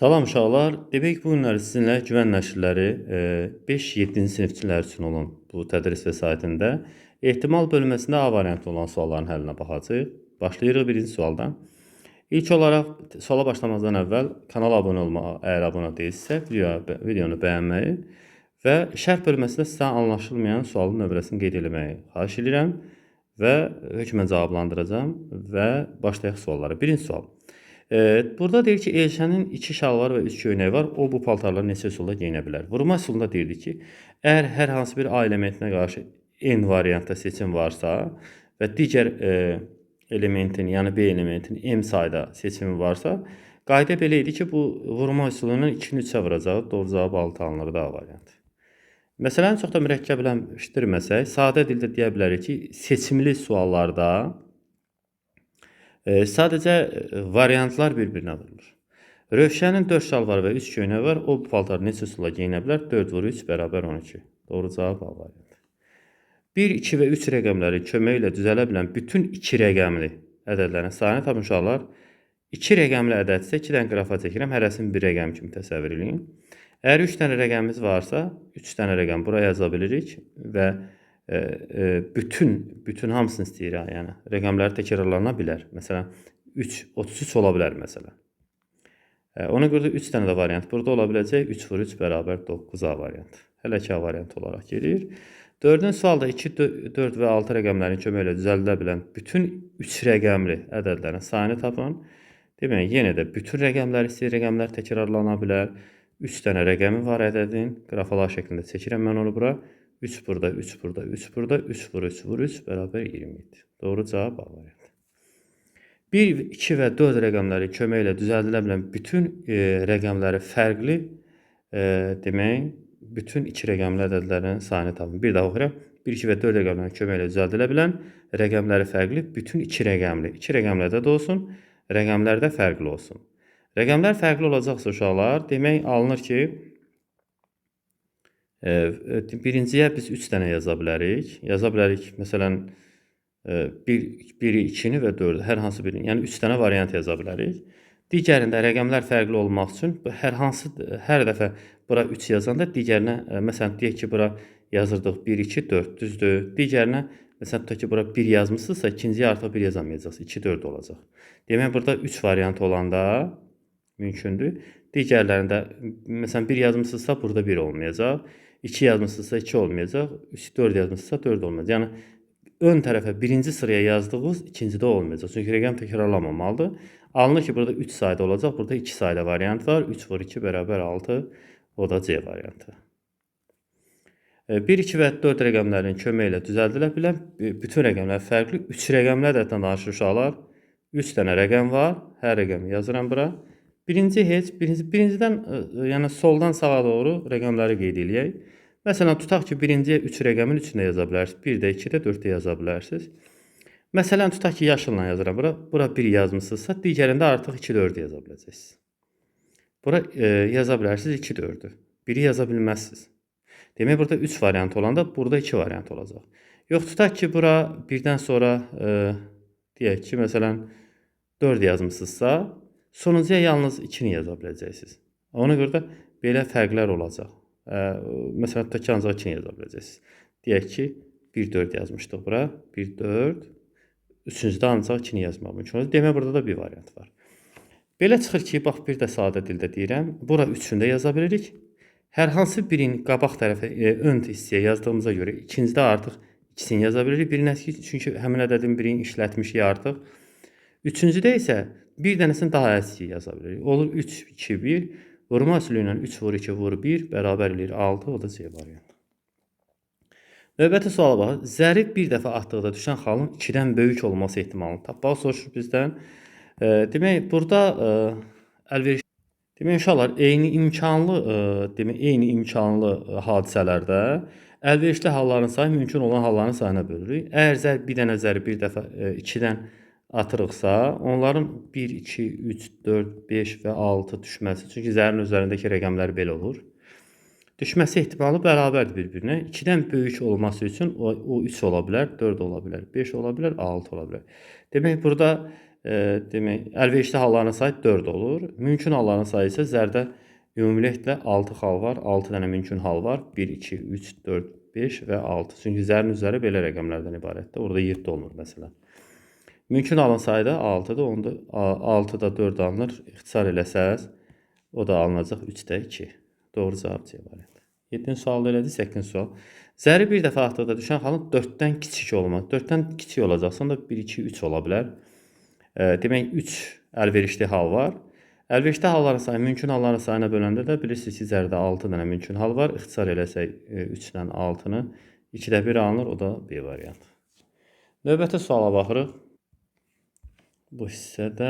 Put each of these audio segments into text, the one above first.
Salam uşaqlar. Demək bu günləri sizinlə Güvən nəşrləri 5-7-ci sinifçilər üçün olan bu tədris vəsaitində ehtimal bölməsində A variantı olan sualların həllinə baxacağıq. Başlayırıq birinci sualdan. İlk olaraq suala başlamazdan əvvəl kanala abunə olmağı, əgər abunə deyilsinizsə, videonu bəyənməyi və şərh bölməsində sizə anlaşılmayan sualın nömrəsini qeyd eləməyi xahiş edirəm və hökmən cavablandıracağam və başlayaq suallara. Birinci sual. Burada deyir ki, Elşənin 2 şalvarı və 3 köynəyi var. O bu paltarları neçə üsulda geyinə bilər? Vurma üsulunda deyirdi ki, əgər hər hansı bir A elementinə qarşı N variantda seçim varsa və digər elementin, yəni B elementinin M sayda seçimi varsa, qayda belə idi ki, bu vurma üsulu ilə 2-ni 3-ə vuracaq. Doğru cavab 6 alınır da A variantı. Məsələni çox da mürəkkəbləşdirməsək, sadə dildə deyə bilərik ki, seçimli suallarda sadəcə variantlar bir-birinə vurulur. Rövşənin 4 şalvarı və 3 köynəyi var. O bu paltarı neçə üsulla geyinə bilər? 4 vur 3 bərabər 12. Doğru cavab A variantı. 1, 2 və 3 rəqəmləri köməyi ilə düzələ bilən bütün 2 rəqəmli ədədlərin sayını tapın uşaqlar. 2 rəqəmli ədədsə 2 dənə qrafa çəkirəm. Hərəsini bir rəqəm kimi təsəvvür eləyin. Əgər 3 dənə rəqəmimiz varsa, 3 dənə rəqəm bura yaza bilirik və bütün hamısını istəyir, yəni rəqəmlər təkrarlana bilər. Məsələn, 3, 33 ola bilər məsələn. Ona görə də 3 dənə də variant burada ola biləcək. 3 vur 3 bərabər 9 A variant. Hələ ki A variantı olaraq gedir. Dördüncü sualda 2, 4 və 6 rəqəmlərin köməyi ilə düzəldilə bilən bütün 3 rəqəmli ədədlərin sayını tapın. Demək, yenə də bütün rəqəmlər istəyir, rəqəmlər təkrarlana bilər. 3 dənə rəqəmi var ədədin. Qrafalar şəklində çəkirəm mən onu bura. 3 burada, 3 burada, 3 burada, 3 vur 3 vur 3 bərabər 27. Doğru cavab A variantı. 1, 2 və 4 rəqəmləri köməyi ilə düzəldilə bilən bütün rəqəmləri fərqli, demək, bütün 2 rəqəmli ədədlərin sayını tapın. Bir daha oxuyuram. 1, 2 və 4 rəqəmlərin köməyi ilə düzəldilə bilən rəqəmləri fərqli bütün 2 rəqəmli. 2 rəqəmli ədəd olsun, rəqəmlər də fərqli olsun. Rəqəmlər fərqli olacaqsa uşaqlar, demək alınır ki, birinciyə biz 3 dənə yaza bilərik. Yaza bilərik, məsələn, 1-i, 2-ni və 4-ü, hər hansı birini. Yəni 3 dənə variant yaza bilərik. Digərində rəqəmlər fərqli olmaq üçün hər dəfə bura 3 yazanda digərinə, məsələn, deyək ki, bura yazırdıq 1, 2, 4, düzdür. Digərinə, məsələn, tutaq ki, bura 1 yazmısınızsa, ikinciyə artıq 1 yazamayacaqsınız. 2, 4 olacaq. Demək, burada 3 variant olanda mümkündür. Digərlərində, məsələn, 1 yazmısınızsa, burada 1 olmayacaq. 2 yazmısınızsa 2 olmayacaq. 3, 4 yazmısınızsa 4 olmayacaq. Yəni, ön tərəfə birinci sıraya yazdığınız ikincidə olmayacaq. Çünki rəqəm təkrarlanmamalıdır. Alınır ki, burada 3 sayda olacaq. Burada 2 sayda variant var. 3 vur 2 bərabər 6. O da C variantı. 1, 2 və 4 rəqəmlərinin köməyi ilə düzəldilə bilən bütün rəqəmlər fərqli. 3 rəqəmli ədəddən danışır uşaqlar. 3 dənə rəqəm var. Hər rəqəmi yazıram bura. Birinci heç, birincidən, yəni soldan sağa doğru rəqəmləri qeyd eləyək. Məsələn, tutaq ki, birinciyə 3 rəqəmin 3-ünü də yaza bilərsiniz. 1 də, 2 də, 4 də yaza bilərsiniz. Məsələn, tutaq ki, yaşılla yazıram bura. Bura 1 yazmısınızsa, digərində artıq 2, 4 yaza biləcəksiniz. Bura yaza bilərsiniz 2, 4-ü. 1-i yaza bilməzsiniz. Demək, burada 3 variant olanda burada 2 variant olacaq. Yox, tutaq ki, bura 1-dən sonra, deyək ki, məsələn, 4 yazmısınızsa, sonuncuya yalnız 2-ni yaza biləcəksiniz. Ona görə də belə fərqlər olacaq. Məsələn, tutaq ki, ancaq 2-ni yaza biləcəksiniz. Deyək ki, 1, 4 yazmışdıq bura. 1, 4. Üçüncüdə ancaq 2-ni yazmaq mümkün olacaq. Demək, burada da bir variant var. Belə çıxır ki, bax, bir də sadə dildə deyirəm. Bura 3-ünü də yaza bilirik. Hər hansı birinin qabaq tərəfə, ön hissəyə yazdığımıza görə ikincidə artıq ikisini yaza bilirik. Birini əski, çünki həmin ədədin birini işlətmişik artıq. Üçüncüdə isə bir dənəsini daha əski yaza bilirik. Olur 3, 2, 1. Vurma üsulu ilə 3 vur 2 vur 1 bərabər eləyir 6. O da C variantı. Növbəti suala baxaq. Zəri bir dəfə atdıqda düşən xalın 2-dən böyük olması ehtimalını tapmaq soruşur bizdən. Demək, burada əlveriş. Demək, uşaqlar, eyni imkanlı, demək, eyni imkanlı hadisələrdə əlverişli halların sayı mümkün olan halların sayına bölürük. Əgər bir dənə zəri bir dəfə 2-dən atırıqsa, onların 1, 2, 3, 4, 5 və 6 düşməsi, çünki zərin üzərindəki rəqəmlər belə olur. Düşməsi ehtimalı bərabərdir bir-birinə. 2-dən böyük olması üçün o 3 ola bilər, 4 ola bilər, 5 ola bilər, 6 ola bilər. Demək, burada Demək, əlverişli halların sayı 4 olur. Mümkün halların sayı isə zərdə ümumiliklə 6 xal var. 6 dənə mümkün hal var. 1, 2, 3, 4, 5 və 6. Çünki zərin üzəri belə rəqəmlərdən ibarətdir. Orada 7 olmur məsələn. Mümkün halın sayı da 6-dır. Onda 6-da 4 alınır. İxtisar eləsəz, o da alınacaq 3-də 2. Doğru cavab C variantı. 7-ci sual da elədir, 8-ci sual. Zəri bir dəfə atdıqda düşən xalın 4-dən kiçik olmalı. 4-dən kiçik olacaqsa, onda 1, 2, 3 ola bilər. Demək, 3 əlverişli hal var. Əlverişli halların sayı mümkün halların sayına böləndə də bilirsiniz ki, zərdə 6 dənə mümkün hal var. İxtisar eləsək 3 ilə 6-nı 2-də 1 alınır, o da B variantı. Növbəti suala baxırıq. Bu hissədə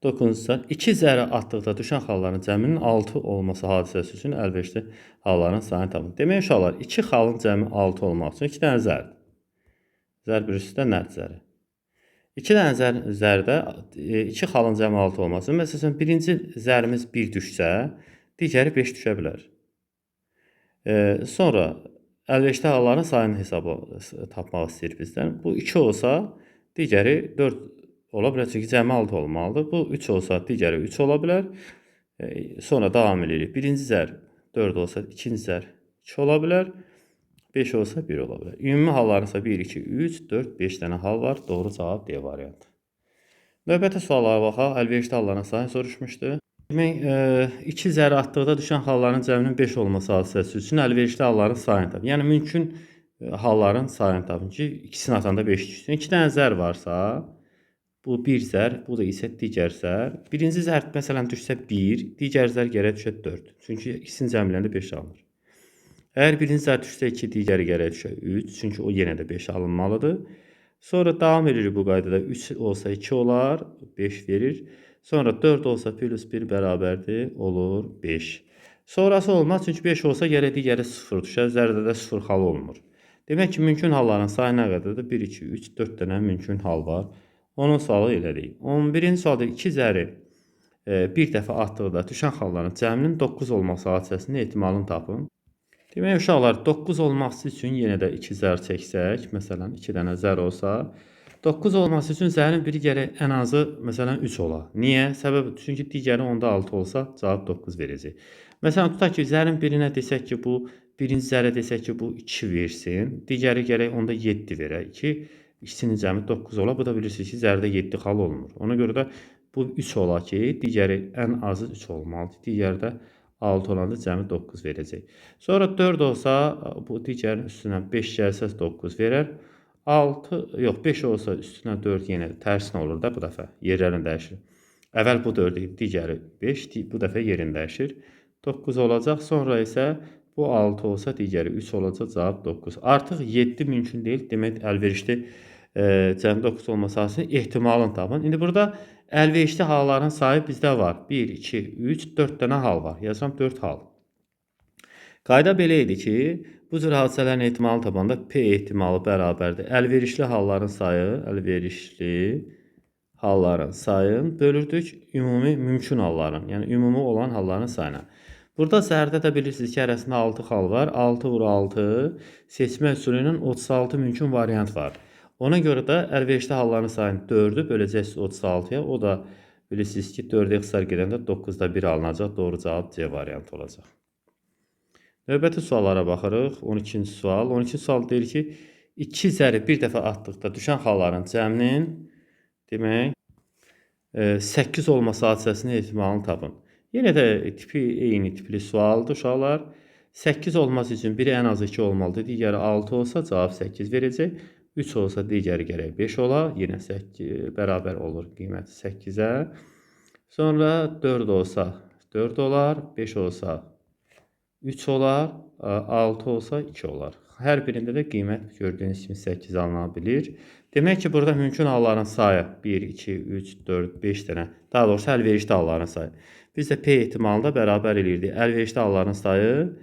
9-cu sual. 2 zəri atdıqda düşən xalların cəminin 6 olması hadisəsi üçün əlverişli halların sayını tapın. Demək, uşaqlar, 2 xalın cəmi 6 olmaq üçün 2 dənə zərdir. Zər birisi də nərd zəri. 2 dənə zərdə 2 xalın cəmi 6 olması. Məsələn, birinci zərimiz 1 düşsə, digəri 5 düşə bilər. Sonra əlverişli halların sayını hesabı tapmaq istəyir bizdən. Bu 2 olsa, digəri 4 ola bilər. Çünki cəmi 6 olmalıdır. Bu 3 olsa, digəri 3 ola bilər. Sonra davam edirik. Birinci zər 4 olsa, ikinci zər 2 ola bilər. 5 olsa 1 ola bilər. Ümumi halların isə 1, 2, 3, 4, 5 dənə hal var. Doğru cavab D variantı. Növbəti suallara baxaq. Əlverişli halların sayını soruşmuşdu. Demək, 2 zəri atdıqda düşən xalların cəminin 5 olması hadisəsi üçün əlverişli halların sayını tapın. Yəni, mümkün halların sayını tapın ki, ikisini atanda 5 düşsün. 2 dənə zər varsa, bu bir zər, bu da isə digər zər. Birinci zər məsələn düşsə 1, digər zər gərək düşə 4. Çünki ikisinin cəmlərində 5 alınır. Əgər birinci zər düşsə 2, digəri gərək düşə 3. Çünki o yenə də 5 alınmalıdır. Sonra davam edirik bu qaydada. 3 olsa 2 olar, 5 verir. Sonra 4 olsa plus 1 bərabərdir, olur 5. Sonrası olmaz, çünki 5 olsa gərək digəri 0 düşər. Zərdə də 0 xalı olmur. Demək ki, mümkün halların sayı nə qədərdir? 1, 2, 3, 4 dənə mümkün hal var. Onun sualı elədik. 11-ci sualda 2 zəri bir dəfə atdıqda düşən xalların cəminin 9 olması hadisəsinin ehtimalını tapın. Demək, uşaqlar, 9 olması üçün yenə də 2 zər çəksək, məsələn, 2 dənə zər olsa, 9 olması üçün zərin biri gərək ən azı, məsələn, 3 ola. Niyə? Səbəb, çünki digəri onda 6 olsa, cavab 9 verəcək. Məsələn, tutaq ki, zərin birinə desək ki, bu, birinci zərə desək ki, bu 2 versin, digəri gərək onda 7 verək ki, ikisinin cəmi 9 ola. Bu da bilirsiniz ki, zərdə 7 xal olmur. Ona görə də bu 3 ola ki, digəri ən azı 3 olmalıdır. Digəri də 6 olanda cəmi 9 verəcək. Sonra 4 olsa, bu digərin üstünə 5 gəlsə 9 verər. 6, yox, 5 olsa üstünə 4 yenə tərsinə olur da bu dəfə. Yerlərini dəyişir. Əvvəl bu 4 idi, digəri 5, bu dəfə yerini dəyişir. 9 olacaq. Sonra isə bu 6 olsa, digəri 3 olacaq, cavab 9. Artıq 7 mümkün deyil. Demək, əlverişli cəmi 9 olması hadisəsinin ehtimalını tapın. İndi burada əlverişli halların sayı bizdə var. 1, 2, 3, 4 dənə hal var. Yazıram 4 hal. Qayda belə idi ki, bu cür hadisələrin ehtimalını tapanda P ehtimalı bərabərdir. Əlverişli halların sayı, əlverişli halların sayını bölürdük ümumi mümkün halların, yəni ümumi olan halların sayına. Burada zərdə də bilirsiniz ki, hərəsində 6 xal var. 6 vur 6 seçmə üsulu ilə 36 mümkün variant var. Ona görə də əlverişli halların sayını 4-ü böləcəksiniz 36-ya. O da bilirsiniz ki, 4-ə ixtisar gedəndə 9-da 1 alınacaq. Doğru cavab C variantı olacaq. Növbəti suallara baxırıq. 12-ci sual. 12-ci sual deyir ki, 2 zəri bir dəfə atdıqda düşən xalların cəminin demək 8 olması hadisəsinin ehtimalını tapın. Yenə də tipi eyni tipli sualdır uşaqlar. 8 olması üçün biri ən az 2 olmalıdır. Digəri 6 olsa cavab 8 verəcək. 3 olsa digəri gərək 5 ola. Yenə 8 bərabər olur qiyməti 8-ə. Sonra 4 olsa 4 olar. 5 olsa 3 olar. 6 olsa 2 olar. Hər birində də qiymət gördüyünüz kimi 8 alına bilir. Demək ki, burada mümkün halların sayı 1, 2, 3, 4, 5 dənə. Daha doğrusu əlverişli halların sayı. Biz də P ehtimalında bərabər eləyirdik. Əlverişli halların sayı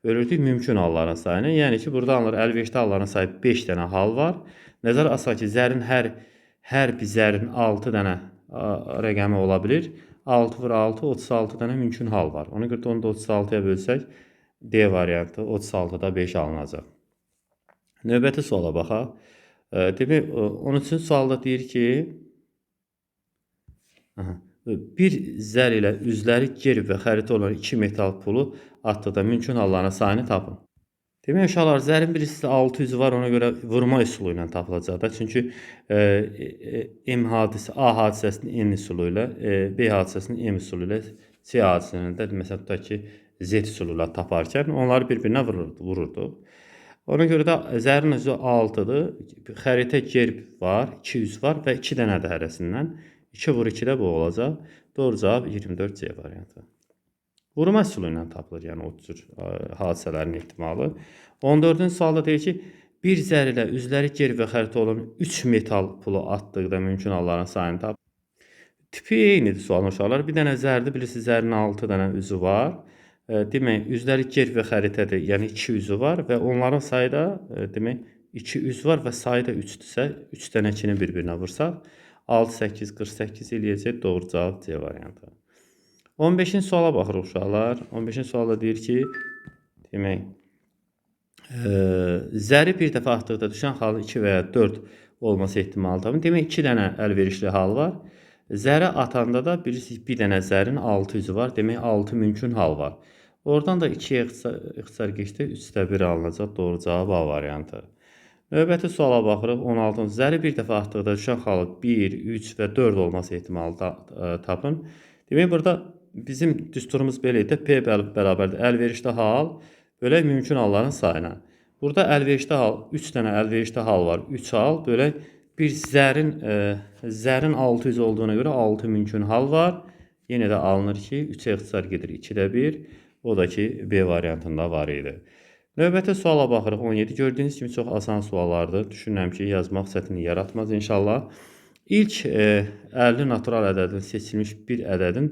bölürdük mümkün halların sayını. Yəni ki, burada alınır əlverişli halların sayı 5 dənə hal var. Nəzərə alsaq ki, zərin hər bir zərin 6 dənə rəqəmi ola bilir. 6 vur 6, 36 dənə mümkün hal var. Ona görə də onu da 36-ya bölsək, D variantı 36-da 5 alınacaq. Növbəti suala baxaq. Demək, onun üçün sualda deyir ki, aha, bir zər ilə üzləri gerb və xəritə olan 2 metal pulu atdıqda mümkün halların sayını tapın. Demək, uşaqlar, zərin birisi 6 üzü var, ona görə vurma üsulu ilə tapılacaq da. Çünki M hadisi, A hadisəsinin N üsulu ilə, B hadisəsinin M üsulu ilə, C hadisəsinin də, məsələn, tutaq ki, Z üsulu ilə taparkən onları bir-birinə vururduq. Ona görə də zərin üzü 6-dır. Xəritə gerb var, 2 üz var və 2 dənədir hərəsindən. 2 vur 2 də bu olacaq. Doğru cavab 24 C variantı. Vurma üsulu ilə tapılır, yəni o cür hadisələrin ehtimalı. 14-cü sualda deyir ki, bir zər ilə üzləri gerb və xəritə olan 3 metal pulu atdıqda mümkün halların sayını tap. Tipi eynidir sualın uşaqlar. Bir dənə zərdir, bilirsiniz, zərin 6 dənə üzü var. Demək, üzləri gerb və xəritədir, yəni 2 üzü var və onların sayı da, demək, 2 üz var və sayı da 3-dürsə, 3 dənə 2-ni bir-birinə vursaq, 6, 8, 48 eləyəcək. Doğru cavab C variantı. 15-ci suala baxırıq uşaqlar. 15-ci sualda deyir ki, demək, zəri bir dəfə atdıqda düşən xalın 2 və ya 4 olması ehtimalı tapın. Demək, 2 dənə əlverişli hal var. Zəri atanda da bilirsiniz, bir dənə zərin 6 üzü var. Demək, 6 mümkün hal var. Oradan da 2-yə ixtisar keçdi, 3-də 1 alınacaq. Doğru cavab A variantı. Növbəti suala baxırıq. 16-cı. Zəri bir dəfə atdıqda düşən xalı 1, 3 və 4 olması ehtimalı tapın. Demək, burada bizim düsturumuz belə idi. P bərabərdir əlverişli hal bölək mümkün halların sayına. Burada əlverişli hal, 3 dənə əlverişli hal var. 3 hal bölək bir zərin 6 üzü olduğuna görə 6 mümkün hal var. Yenə də alınır ki, 3-ə ixtisar gedir 2-də 1. O da ki, B variantında var idi. Növbəti suala baxırıq. 17. Gördüyünüz kimi çox asan suallardır. Düşünürəm ki, yazmaq çətinlik yaratmaz inşallah. İlk 50 natural ədədin seçilmiş bir ədədin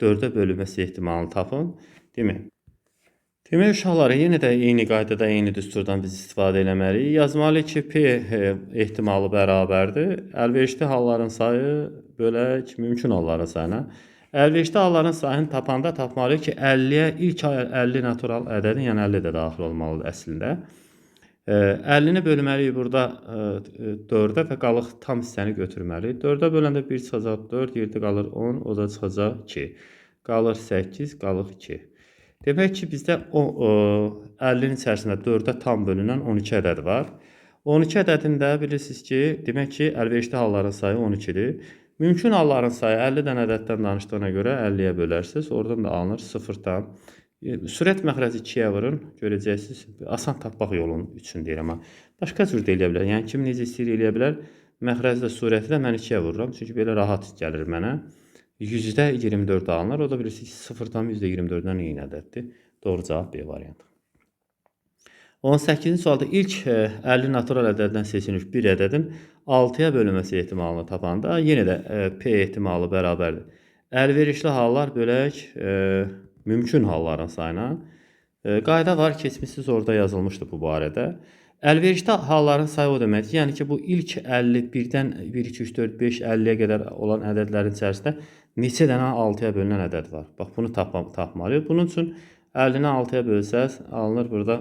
4-ə bölünməsi ehtimalını tapın. Demək, uşaqlar, yenə də eyni qaydada, eyni düsturdan biz istifadə eləməliyik. Yazmalıyıq ki, P ehtimalı bərabərdir. Əlverişli halların sayı bölək mümkün halların sayına. Əlverişli halların sayını tapanda tapmalıyıq ki, 50-yə ilk 50 natural ədədin, yəni 50 də daxil olmalıdır əslində. 50-ni bölməliyik burada 4-ə və qalıq tam hissəni götürməliyik. 4-ə böləndə 1 çıxacaq 4, yerdə qalır 10, o da çıxacaq 2. Qalır 8, qalıq 2. Demək ki, bizdə 50-nin içərisində 4-ə tam bölünən 12 ədəd var. 12 ədədin də bilirsiniz ki, demək ki, əlverişli halların sayı 12-dir. Mümkün halların sayı 50 dənə ədəddən danışdığına görə 50-yə bölərsiniz. Oradan da alınır 0-dan. Sürət məxrəci 2-yə vurun, görəcəksiniz. Asan tapmaq yolun üçün deyirəm. Başqa cür də eləyə bilər. Yəni, kim necə istəyir eləyə bilər. Məxrəci də sürəti də mən 2-yə vururam. Çünki belə rahat gəlir mənə. %24 alınır. O da bilirsiniz ki, 0,24-dən eyni ədəddir. Doğru cavab B variantı. 18-ci sualda ilk 50 natural ədəddən seçilmiş bir ədədin 6-ya bölünməsi ehtimalını tapanda yenə də P ehtimalı bərabərdir. Əlverişli hallar bölək mümkün halların sayına. Qayda var, keçmişsiz orada yazılmışdı bu barədə. Əlverişli halların sayı o deməkdir. Yəni ki, bu ilk 51-dən 1, 2, 3, 4, 5, 50-yə qədər olan ədədlərin içərisində neçə dənə 6-ya bölünən ədəd var. Bax, bunu tapmalıyıq. Bunun üçün 50-ni 6-ya bölsəz, alınır burada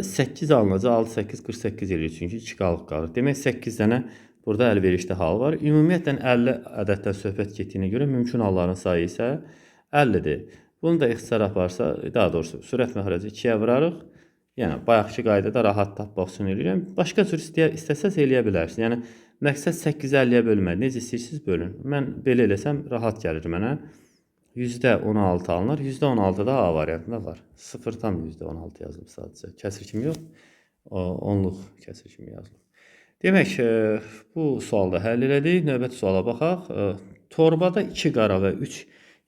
8 alınacaq. 6, 8, 48 eləyir. Çünki 2 qalıq qalır. Demək, 8 dənə burada əlverişli hal var. Ümumiyyətlə, 50 ədəddən söhbət getdiyinə görə mümkün halların sayı isə 50-dir. Bunu da ixtisar aparsa, daha doğrusu sürət məxrəci 2-yə vurarıq. Yəni, bayaqki qaydada rahat tapmaq üçün eləyirəm. Başqa cür istəsəz eləyə bilərsiniz. Yəni, məqsəd 8-i 50-yə bölmək. Necə istəyirsiniz bölün. Mən belə eləsəm rahat gəlir mənə. %16 alınır. %16 da A variantında var. 0,16 yazılıb sadəcə. Kəsir kimi yox, onluq kəsir kimi yazılıb. Demək, bu sualı da həll elədik. Növbəti suala baxaq. Torbada 2 qara və 3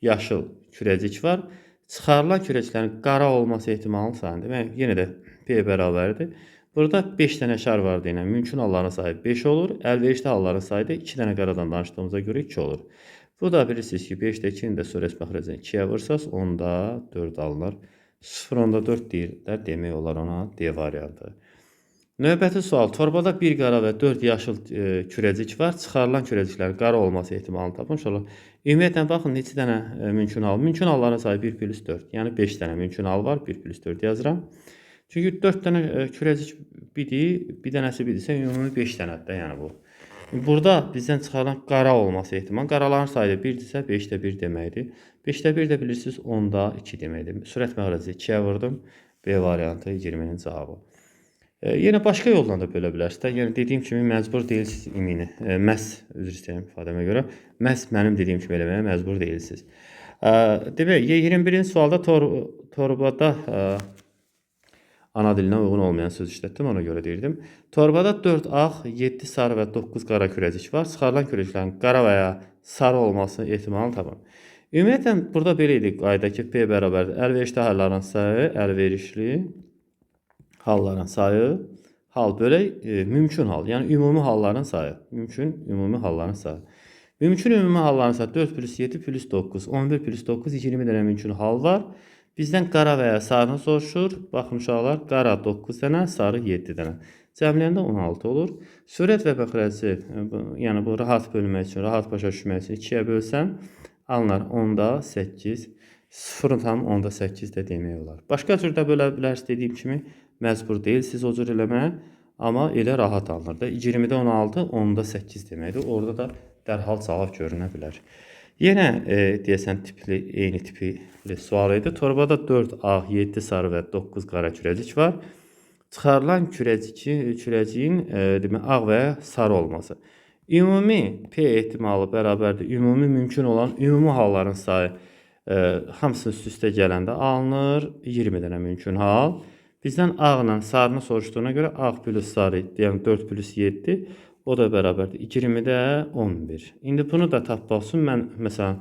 yaşıl kürəcik var. Çıxarılan kürəciklərin qara olması ehtimalını sayın. Demək, yenə də P bərabərdir. Burada 5 dənə şar var deyilən mümkün halların sayı 5 olur. Əlverişli halların sayı da 2 dənə qaradan danışdığımıza görə 2 olur. Bu da bilirsiniz ki, 5-də 2-ni də sürət məxrəcini 2-yə vursaz, onda 4 alınır. 0,4 deyirlər, demək olar ona D variantı. Növbəti sual. Torbada 1 qara və 4 yaşıl kürəcik var. Çıxarılan kürəciklərin qara olması ehtimalını tapın. İnşallah. Ümumiyyətlə, baxın, neçə dənə mümkün hal. Mümkün halların sayı 1 plus 4. Yəni, 5 dənə mümkün hal var. 1 plus 4 yazıram. Çünki 4 dənə kürəcik biri, bir dənəsi birisə ümumi 5 dənədir də, yəni bu. Burada bizdən çıxarılan qara olması ehtimal. Qaraların sayı da 1-dirsə 5-də 1 deməkdir. 5-də 1 də bilirsiniz 10-da 2 deməkdir. Sürət məxrəci 2-yə vurdum. B variantı 20-nin cavabı. Yenə başqa yolla da bölə bilərsiniz də. Yəni dediyim kimi məcbur deyilsiniz ümini. Məhz üzr istəyirəm ifadəmə görə. Məhz mənim dediyim kimi eləməyə məcbur deyilsiniz. Demək, 21-ci sualda torbada ana dilinə uyğun olmayan söz işlətdim, ona görə deyirdim. Torbada 4 ağ, 7 sarı və 9 qara kürəcik var. Çıxarılan kürəciklərin qara və ya sarı olması ehtimalını tapın. Ümumiyyətlə, burada belə idi qayda ki, P bərabərdir əlverişli halların sayı, əlverişli halların sayı, hal bölək mümkün hal, yəni ümumi halların sayı. Mümkün ümumi halların sayı. Mümkün ümumi halların sayı 4 plus 7 plus 9, 11 plus 9, 20 dənə mümkün hal var. Bizdən qara və ya sarını soruşur. Baxın uşaqlar, qara 9 dənə, sarı 7 dənə. Cəmləyəndə 16 olur. Sürət və məxrəci, yəni bu rahat bölmək üçün, rahat başa düşmək üçün 2-yə bölsəm, alınır 10-da 8, 0,8 də demək olar. Başqa cür də bölə bilərsiniz, dediyim kimi məcbur deyilsiniz o cür eləməyə, amma elə rahat alınır da. 20-də 16, 10-da 8 deməkdir. Orada da dərhal cavab görünə bilər. Yenə deyəsən tipli, eyni tipli sual idi. Torbada 4 ağ, 7 sarı və 9 qara kürəcik var. Çıxarılan kürəciyin demək, ağ və ya sarı olması. Ümumi P ehtimalı bərabərdir. Ümumi mümkün olan ümumi halların sayı hamısı üst-üstə gələndə alınır. 20 dənə mümkün hal. Bizdən ağla sarını soruşduğuna görə ağ plus sarı, yəni 4 plus 7, o da bərabərdir 20-də 11. İndi bunu da tapmaq üçün mən məsələn,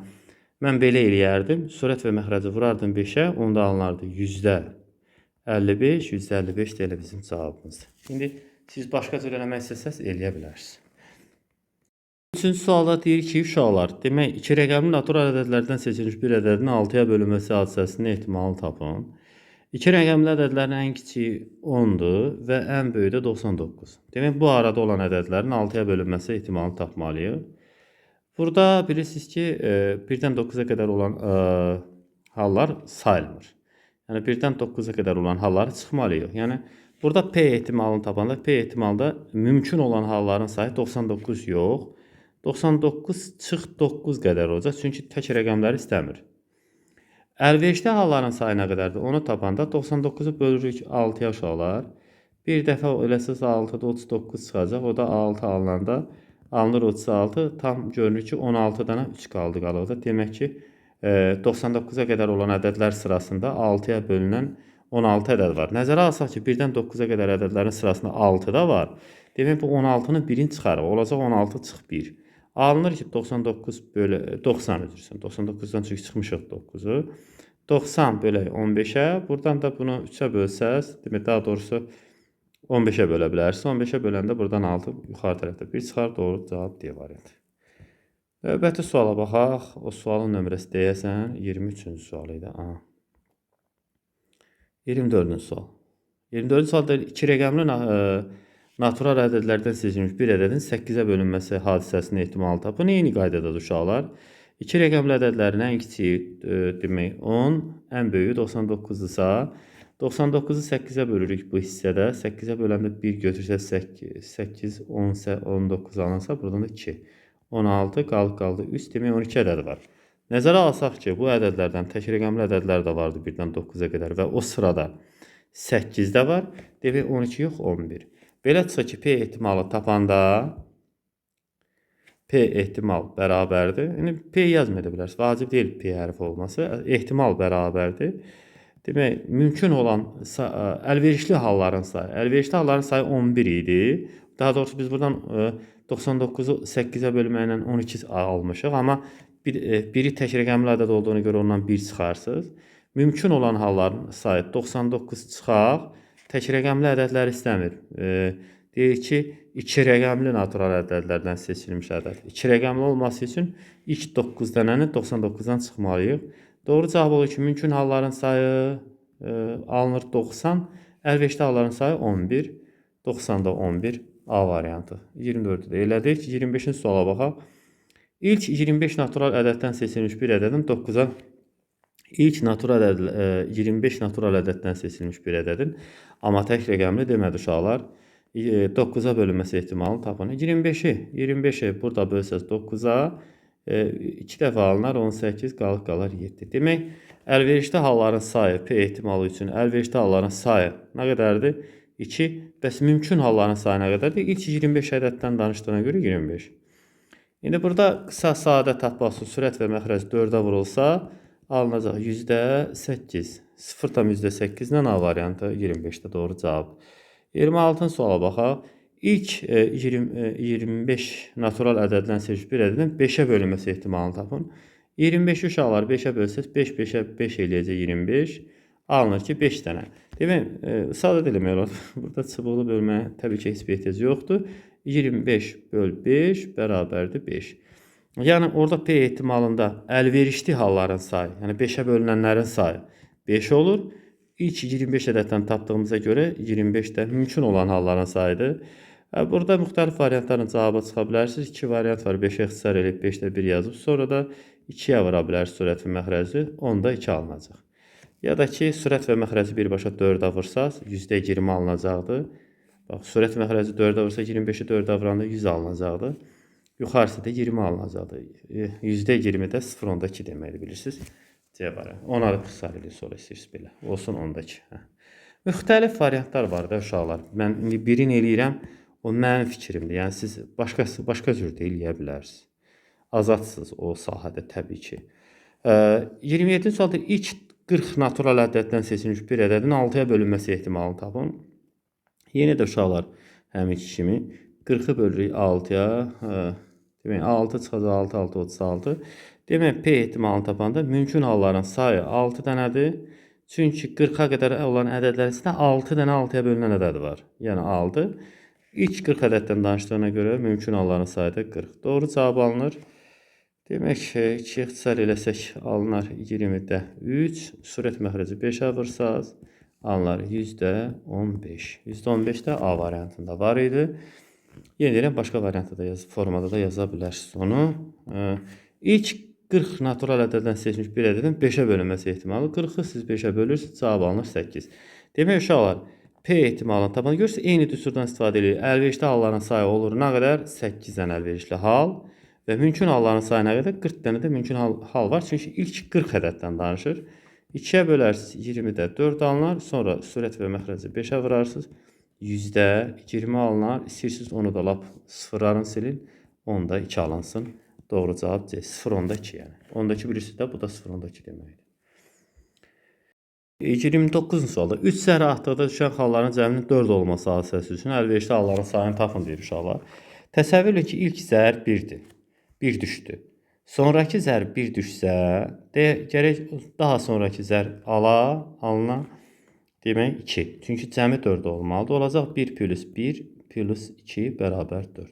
mən belə eləyərdim. Sürət və məxrəci vurardım 5-ə, onda alınardı %55, %55 də elə bizim cavabımızdır. İndi siz başqa cür eləmək istəsəz eləyə bilərsiniz. Üçüncü sualda deyir ki, uşaqlar, demək, iki rəqəmli natural ədədlərdən seçilmiş bir ədədin 6-ya bölünməsi hadisəsinin ehtimalını tapın. İki rəqəmli ədədlərin ən kiçiyi 10-dur və ən böyüyü də 99. Demək, bu arada olan ədədlərin 6-ya bölünməsi ehtimalını tapmalıyıq. Burada bilirsiniz ki, 1-dən 9-a qədər olan hallar sayılmır. Yəni, 1-dən 9-a qədər olan halları çıxmalıyıq. Yəni, burada P ehtimalını tapanda, P ehtimalda mümkün olan halların sayı 99 yox, 99 çıx 9 qədər olacaq. Çünki tək rəqəmləri istəmir. Əlverişli halların sayı nə qədərdir? Onu tapanda 99-u bölürük 6-ya uşaqlar. Bir dəfə eləsəz 6-da 39 çıxacaq. O da 6 alınanda alınır 36. Tam görünür ki, 16 dənə 3 qaldı qalıqda. Demək ki, 99-a qədər olan ədədlər sırasında 6-ya bölünən 16 ədəd var. Nəzərə alsaq ki, 1-dən 9-a qədər ədədlərin sırasında 6 da var. Demək, bu 16-nın birini çıxarıq. Olacaq 16 çıx 1. Alınır ki, 99 bölü 90 üzr istəyirəm. 99-dan çünki çıxmışıq 9-u. 90 bölək 15-ə. Buradan da bunu 3-ə bölsəz, demək, daha doğrusu 15-ə bölə bilərsiniz. 15-ə böləndə buradan 6 yuxarı tərəfdə 1 çıxar. Doğru cavab D variantı. Növbəti suala baxaq. O sualın nömrəsi deyəsən 23-cü sual idi. Aha. 24-cü sual. 24-cü sual deyir, iki rəqəmli natural ədədlərdən seçilmiş bir ədədin 8-ə bölünməsi hadisəsinin ehtimalı tapın. Eyni qaydadadır uşaqlar. İki rəqəmli ədədlərin ən kiçiyi demək 10, ən böyüyü 99-dursa, 99-u 8-ə bölürük bu hissədə. 8-ə böləndə 1 götürsə 8, 8, 10, 19 alınsa, buradan da 2. 16 qaldı 3, demək 12 ədəd var. Nəzərə alsaq ki, bu ədədlərdən tək rəqəmli ədədlər də vardı 1-dən 9-a qədər və o sırada 8 də var. Demək 12 yox, 11. Belə çıxır ki, P ehtimalı tapanda P ehtimal bərabərdir. Yəni P yazmaya da bilərsiniz. Vacib deyil P hərfi olması. Ehtimal bərabərdir. Demək, mümkün olan əlverişli halların sayı. Əlverişli halların sayı 11 idi. Daha doğrusu biz buradan 99-u 8-ə bölməklə 12 almışıq. Amma biri tək rəqəmli ədəd olduğuna görə ondan 1 çıxarsınız. Mümkün olan halların sayı 99 çıxaq. Tək rəqəmli ədədləri istəmir. Deyir ki, iki rəqəmli natural ədədlərdən seçilmiş ədəd. İki rəqəmli olması üçün ilk 9 dənəni 99-dan çıxmalıyıq. Doğru cavab olur ki, mümkün halların sayı alınır 90, əlverişli halların sayı 11, 90-da 11 A variantı. 24-ü də elədik. 25-ci suala baxaq. İlk 25 natural ədəddən seçilmiş bir ədədin 9-a İlk natural ədəd, 25 natural ədəddən seçilmiş bir ədədin, amma tək rəqəmli demədi uşaqlar. 9-a bölünməsi ehtimalını tapın. 25-i burada bölsəz 9-a, 2 dəfə alınar 18, qalıq qalar 7. Demək, əlverişli halların sayı P ehtimalı üçün əlverişli halların sayı nə qədərdir? 2. Bəs mümkün halların sayı nə qədərdir? İlk 25 ədəddən danışdığına görə 25. İndi burada qısa sadə tapmaq üçün sürət və məxrəc 4-ə vurulsa, alınacaq %8. 0,8 ilə A variantı 25-də doğru cavab. 26-cı suala baxaq. İlk 25 natural ədəddən seçilmiş bir ədədin 5-ə bölünməsi ehtimalını tapın. 25-i uşaqlar 5-ə bölsəz 5 5-ə 5 eləyəcək 25. Alınır ki 5 dənə. Demək, sadə də eləmək olar. Burada çubuqlu bölməyə təbii ki heç bir ehtiyac yoxdur. 25 böl 5 bərabərdir 5. Yəni orada P ehtimalında əlverişli halların sayı, yəni 5-ə bölünənlərin sayı 5 olur. İlk 25 ədəddən tapdığımıza görə 25 də mümkün olan halların sayıdır. Burada müxtəlif variantların cavabı çıxa bilərsiniz. 2 variant var. 5-ə ixtisar eləyib 5-də 1 yazıb. Sonra da 2-yə vura bilərsiniz sürət və məxrəci. 10-da 2 alınacaq. Ya da ki, sürət və məxrəci birbaşa 4-ə vursaz %20 alınacaqdır. Bax, sürət məxrəci 4-ə vursa 25-i 4-ə vuranda 100 alınacaqdır. Yuxarısı da 20 alınacaqdır. %20 də 0,2 deməkdir, bilirsiniz. C variantı. Ona da ixtisar eləyir sonra istəyirsiniz belə. Olsun 10-da 2. Hə. Müxtəlif variantlar var da uşaqlar. Mən indi birini eləyirəm, o mənim fikrimdir. Yəni siz başqa cür də eləyə bilərsiniz. Azadsınız o sahədə təbii ki. 27-ci sualda ilk 40 natural ədəddən seçilmiş bir ədədin 6-ya bölünməsi ehtimalını tapın. Yenə də uşaqlar həminki kimi 40-ı bölürük 6-ya. Demək 6 çıxacaq 6, 6, 36. Demək P ehtimalını tapanda mümkün halların sayı 6 dənədir. Çünki 40-a qədər olan ədədlərin içində 6 dənə 6-ya bölünən ədəd var. Yəni 6. İlk 40 ədəddən danışdığına görə mümkün halların sayı da 40. Doğru cavab alınır. Demək 2 ixtisar eləsək alınar 20-də 3. Sürət məxrəci 5-ə vursaz alınar %15. %15 də A variantında var idi. Yenə deyirəm, başqa variantda da formada da yaza bilərsiniz onu. İlk 40 natural ədəddən seçilmiş bir ədədin 5-ə bölünməsi ehtimalı. 40-ı siz 5-ə bölürsünüz, cavab alınır 8. Demək uşaqlar, P ehtimalını tapanda görürsünüz, eyni düsturdan istifadə edirik. Əlverişli halların sayı olur nə qədər? 8 dənə əlverişli hal. Və mümkün halların sayı nə qədər? 40 dənə də mümkün hal var. Çünki ilk 40 ədəddən danışır. 2-yə bölərsiniz, 20-də 4 alınar. Sonra sürət və məxrəci 5-ə vurarsınız. %20 alınar. İstəyirsiniz onu da lap sıfırların silin. 10-da 2 alınsın. Doğru cavab C. 0,2 yəni. 10-da 2 bilirsiniz də, bu da 0,2 deməkdir. 29-cu sualda 3 zər atdıqda düşən xalların cəminin 4 olması hadisəsi üçün əlverişli halların sayını tapın deyir uşaqlar. Təsəvvür edin ki, ilk zər 1-dir. 1 düşdü. Sonrakı zər 1 düşsə, gərək daha sonrakı zər alına demək 2. Çünki cəmi 4 olmalıdır. Olacaq 1 plus 1 plus 2 bərabər 4.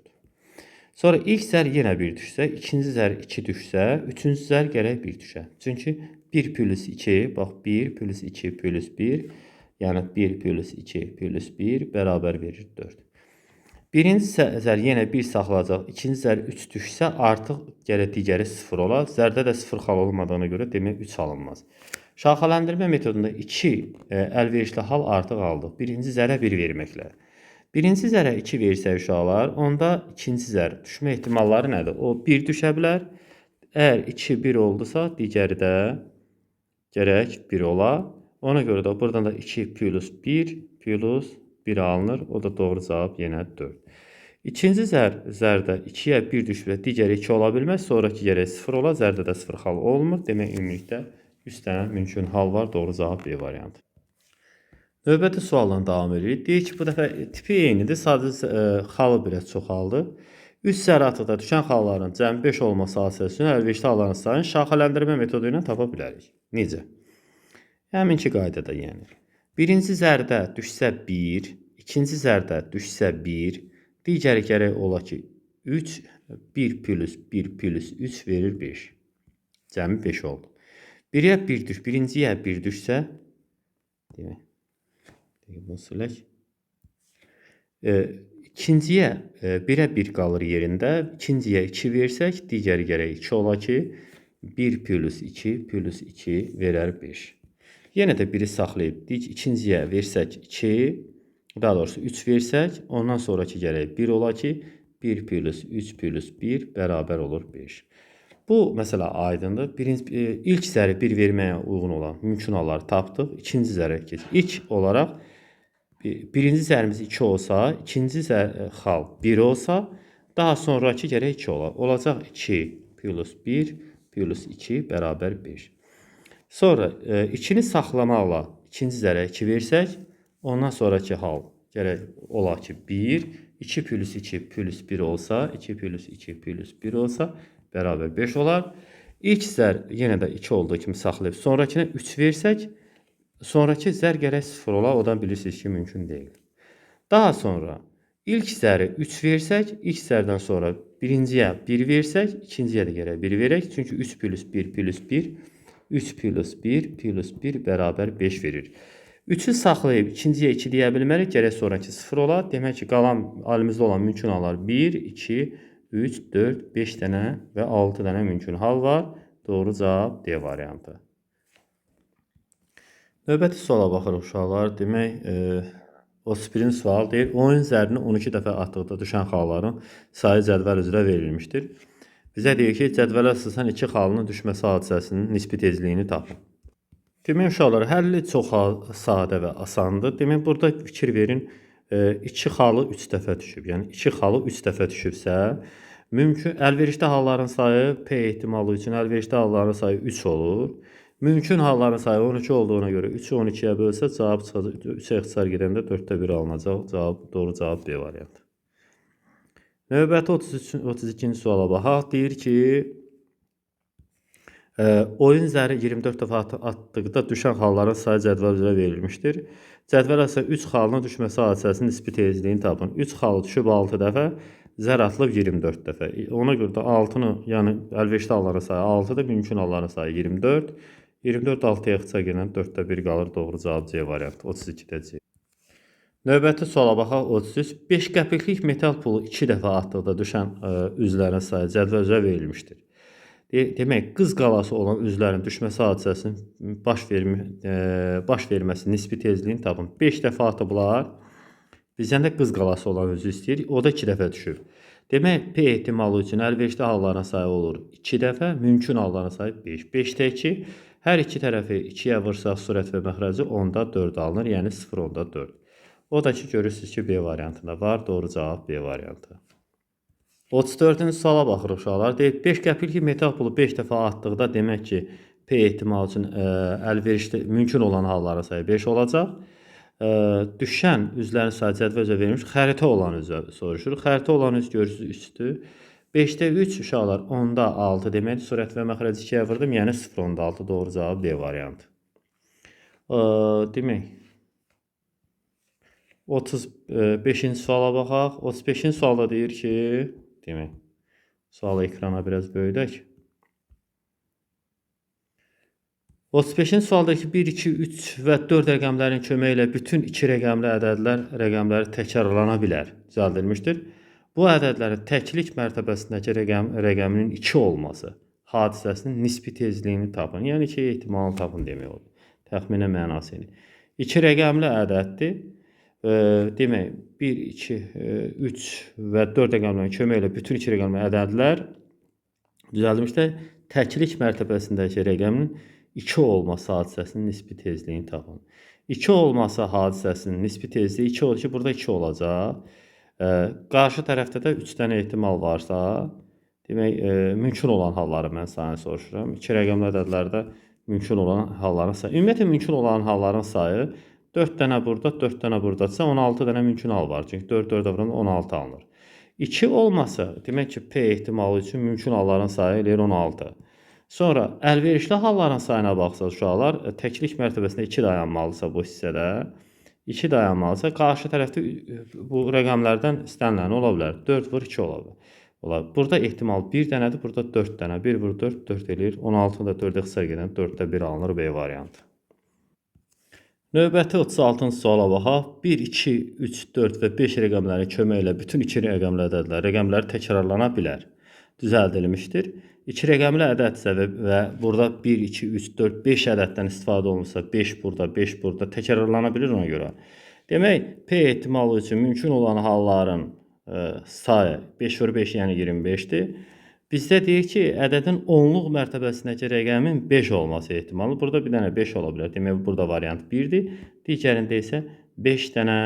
Sonra ilk zər yenə 1 düşsə, ikinci zər 2 düşsə, üçüncü zər gərək 1 düşə. Çünki 1 plus 2, bax 1 plus 2 plus 1, yəni 1 plus 2 plus 1 bərabər verir 4. Birinci zər yenə 1 saxlayacaq, ikinci zər 3 düşsə, artıq gərək digəri 0 olar. Zərdə də 0 xal olmadığına görə demək 3 alınmaz. Şaxələndirmə metodunda 2 əlverişli hal artıq aldıq. Birinci zərə 1 verməklə. Birinci zərə 2 versək uşaqlar, onda ikinci zər düşmə ehtimalları nədir? O 1 düşə bilər. Əgər 2 1 oldusa, digəri də gərək 1 ola. Ona görə də buradan da 2 plus 1 plus 1 alınır. O da doğru cavab yenə 4. İkinci zərdə 2-yə 1 düşür və digəri 2 ola bilməz. Sonraki gərək 0 ola. Zərdə də 0 xal olmur. Demək, ümumilikdə 3 dənə mümkün hal var. Doğru cavab B variantı. Növbəti sualla davam edirik. Deyir ki, bu dəfə tipi eynidir. Sadəcə xalı biraz çoxaldı. 3 zər atıqda düşən xalların cəmi 5 olması hadisəsi üçün əlverişli halların sayını şaxələndirmə metodu ilə tapa bilərik. Necə? Həminki qaydada yəni. Birinci zərdə düşsə 1, ikinci zərdə düşsə 1, digəri gərək ola ki 3, 1 plus 1 plus 3 verir 5. Cəmi 5 oldu. 1-yə 1 düş, birinciyə 1 düşsə, demək, bunu silək. İkinciyə 1-ə 1 qalır yerində. İkinciyə 2 versək, digəri gərək 2 ola ki, 1 plus 2 plus 2 verər 5. Yenə də 1-i saxlayıb, deyik, ikinciyə versək 2, daha doğrusu 3 versək, ondan sonraki gərək 1 ola ki, 1 plus 3 plus 1 bərabər olur 5. Bu məsələ aydındır. Birinci, ilk zəri 1 verməyə uyğun olan mümkün halları tapdıq. İkinci zərə keçdik. İlk olaraq birinci zərimiz 2 olsa, ikinci xal 1 olsa, daha sonraki gərək 2 olar. Olacaq 2 plus 1 plus 2 bərabər 5. Sonra 2-ni saxlamaqla ikinci zərə 2 versək, ondan sonraki hal gərək ola ki 1, 2 plus 2 plus 1 olsa, 2 plus 2 plus 1 olsa bərabər 5 olar. İlk zər yenə də 2 olduğu kimi saxlayıb, sonrakinə 3 versək, sonraki zər gərək 0 olar, o da bilirsiniz ki, mümkün deyil. Daha sonra ilk zəri 3 versək, ilk zərdən sonra birinciyə 1 versək, ikinciyə də gərək 1 verək. Çünki 3 plus 1 plus 1, 3 plus 1 plus 1 bərabər 5 verir. 3-ü saxlayıb ikinciyə 2 deyə bilmərik, gərək sonraki 0 olar. Demək ki, qalan əlimizdə olan mümkün hallar 1, 2, 3, 4, 5 dənə və 6 dənə mümkün hal var. Doğru cavab D variantı. Növbəti suala baxırıq uşaqlar. Demək, 31-ci sual deyir, oyun zərini 12 dəfə atdıqda düşən xalların sayı cədvəl üzrə verilmişdir. Bizə deyir ki, cədvələ əsasən 2 xalının düşməsi hadisəsinin nisbi tezliyini tapın. Demək, uşaqlar, həlli çox sadə və asandır. Demək, burada fikir verin, 2 xalı 3 dəfə düşüb. Yəni, 2 xalı 3 dəfə düşübsə, mümkün əlverişli halların sayı P ehtimalı üçün əlverişli halların sayı 3 olur. Mümkün halların sayı 12 olduğuna görə 3-ü 12-yə bölsə, cavab çıxacaq. 3-ə ixtisar gedəndə 4-də 1 alınacaq. Cavab, doğru cavab B variantı. Növbəti 32-ci suala baxaq. Deyir ki, oyun zəri 24 dəfə atdıqda düşən xalların sayı cədvəl üzrə verilmişdir. Cədvəl əsasən 3 xalının düşməsi hadisəsinin nisbi tezliyini tapın. 3 xalı düşüb 6 dəfə, zər atılıb 24 dəfə. Ona görə də 6-nı, yəni əlverişli halların sayı 6-dır, mümkün halların sayı 24. 24 6-ya ixtisar gedən 4-də 1 qalır. Doğru cavab C variantı. 32-də C. Növbəti suala baxaq 33. 5 qəpiklik metal pulu 2 dəfə atdıqda düşən üzlərin sayı cədvəl üzrə verilmişdir. Demək, qız qalası olan üzlərin düşməsi hadisəsinin baş verməsi nisbi tezliyini tapın. 5 dəfə atıblar. Bizdən də qız qalası olan üzü istəyir. O da 2 dəfə düşüb. Demək, P ehtimalı üçün əlverişli halların sayı olur 2 dəfə, mümkün halların sayı 5. 5-də 2. Hər iki tərəfi 2-yə vursaq sürət və məxrəci 10-da 4 alınır. Yəni 0,4. O da ki, görürsünüz ki, B variantında var. Doğru cavab B variantı. 34-cü suala baxırıq uşaqlar. Deyir, 5 qəpiklik metal pulu 5 dəfə atdıqda demək ki, P ehtimalı üçün əlverişli mümkün olan halların sayı 5 olacaq. Düşən üzlərin sayı cədvəl üzrə verilmiş. Xəritə olan üzə soruşur. Xəritə olan üz görürsünüz 3-dür. 5-də 3 uşaqlar 10-da 6 deməkdir. Sürət və məxrəci 2-yə vurdum. Yəni 0,6 doğru cavab D variantı. Demək 35-ci suala baxaq. 35-ci sualda deyir ki, demək, sualı ekrana biraz böyüdək. 35-ci sualdakı 1, 2, 3 və 4 rəqəmlərin köməyi ilə bütün 2 rəqəmli ədədlər rəqəmləri təkrarlana bilər. Düzəldilmişdir. Bu ədədlərin təklik mərtəbəsindəki rəqəminin 2 olması hadisəsinin nisbi tezliyini tapın. Yəni 2 ehtimalını tapın demək olur. Təxminə mənası ilə. 2 rəqəmli ədəddir. Demək, 1, 2, 3 və 4 rəqəmlərin köməyi ilə bütün 2 rəqəmli ədədlər düzəldilmişdə təklik mərtəbəsindəki rəqəmin 2 olması hadisəsinin nisbi tezliyini tapın. 2 olması hadisəsinin nisbi tezliyi 2 olur ki, burada 2 olacaq. Qarşı tərəfdə də 3 dənə ehtimal varsa, demək, mümkün olan halları mən sayını soruşuram. 2 rəqəmli ədədlərdə mümkün olan halların sayı. Ümumiyyətlə, mümkün olan halların sayı 4 dənə burada, 4 dənə buradadırsa 16 dənə mümkün hal var. Çünki 4 4-ə vuranda 16 alınır. 2 olmasa, demək ki, P ehtimalı üçün mümkün halların sayı eləyir 16. Sonra əlverişli halların sayına baxsaq uşaqlar, təklik mərtəbəsində 2 dayanmalısa bu hissədə, 2 dayanmalısa, qarşı tərəfdə bu rəqəmlərdən istəniləni ola bilər. 4 vur 2 ola bilər. Burada ehtimal 1 dənədir, burada 4 dənə. 1 vur 4, 4 eləyir. 16-nı da 4-ə ixtisar gedən 4-də 1 alınır B variantı. Növbəti 36-cı suala baxaq. 1, 2, 3, 4 və 5 rəqəmlərin köməyi ilə bütün 2 rəqəmli ədədlər, rəqəmləri təkrarlana bilər. Düzəldilmişdir. 2 rəqəmli ədədsə və burada 1, 2, 3, 4, 5 ədəddən istifadə olunursa, 5 burada, 5 burada təkrarlana bilir ona görə. Demək, P ehtimalı üçün mümkün olan halların sayı 5 vur 5, yəni 25-dir. Bizdə deyir ki, ədədin onluq mərtəbəsindəki rəqəmin 5 olması ehtimalı. Burada bir dənə 5 ola bilər. Demək, burada variant 1-dir. Digərində isə 5 dənə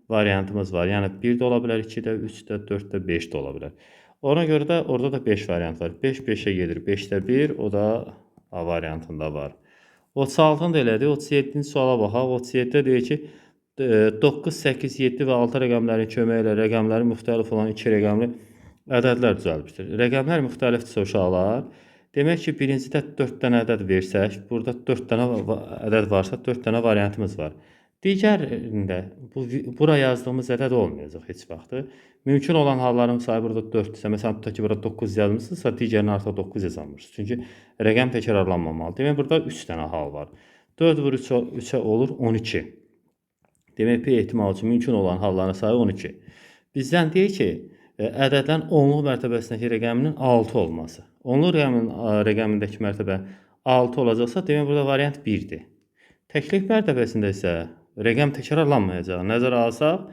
variantımız var. Yəni 1 də ola bilər, 2 də, 3 də, 4 də, 5 də ola bilər. Ona görə də orada da 5 variant var. 5 5-ə gedir. 5-də 1, o da A variantında var. 36-nı da elədik. 37-ci suala baxaq. 37-də deyir ki, 9, 8, 7 və 6 rəqəmlərin köməyi ilə rəqəmləri müxtəlif olan 2 rəqəmli ədədlər düzəlmişdir. Rəqəmlər müxtəlifdirsə uşaqlar, demək ki, birincidə 4 dənə ədəd versək, burada 4 dənə ədəd varsa 4 dənə variantımız var. Digərində bura yazdığımız ədəd olmayacaq heç vaxtı. Mümkün olan halların sayı burada 4-dürsə, məsələn, tutaq ki, burada 9 yazmışsınızsa, digərini artıq 9 yazılmışsınız. Çünki rəqəm təkrarlanmamalı. Demək, burada 3 dənə hal var. 4 vur 3-ə olur 12. Demək, P ehtimalı üçün mümkün olan halların sayı 12. Bizdən deyir ki, ədədlərin onluq mərtəbəsindəki rəqəminin 6 olması. Onluq rəqəmindəki mərtəbə 6 olacaqsa, demək, burada variant 1-dir. Təklik mərtəbəsində isə rəqəm təkrarlanmayacaq. Nəzərə alsaq,